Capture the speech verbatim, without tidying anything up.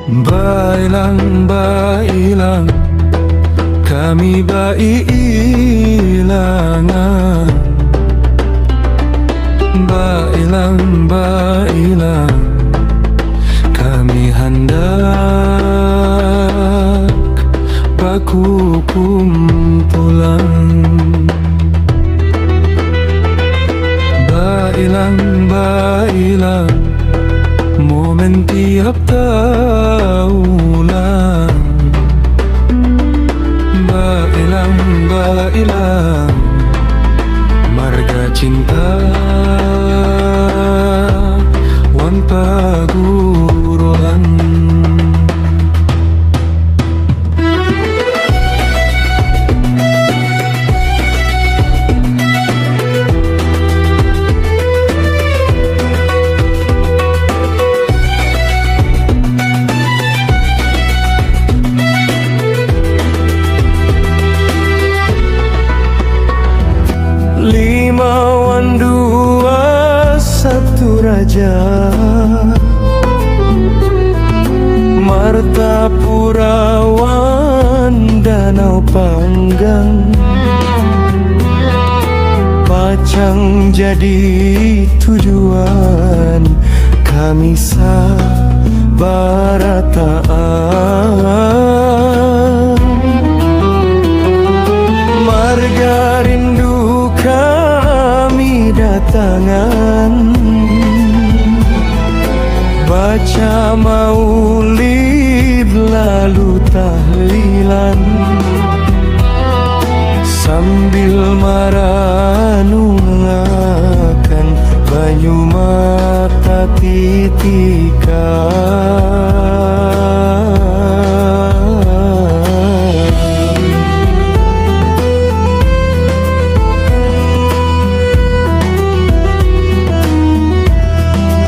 Bailang, bailang, kami bailangan. Bailang, bailang, kami handak bakukumpulan. Bailang, bailang, momen tiap taulan. Bailang, bailang, marga cinta wan paguruan. Lima wan dua satu raja, Martapura wan Danau Panggang, pacang jadi tujuan kami sabarataan. Marga rindu kami datangan, baca maulid lalu tahlilan, sambil maranungakan banyu mata titikan.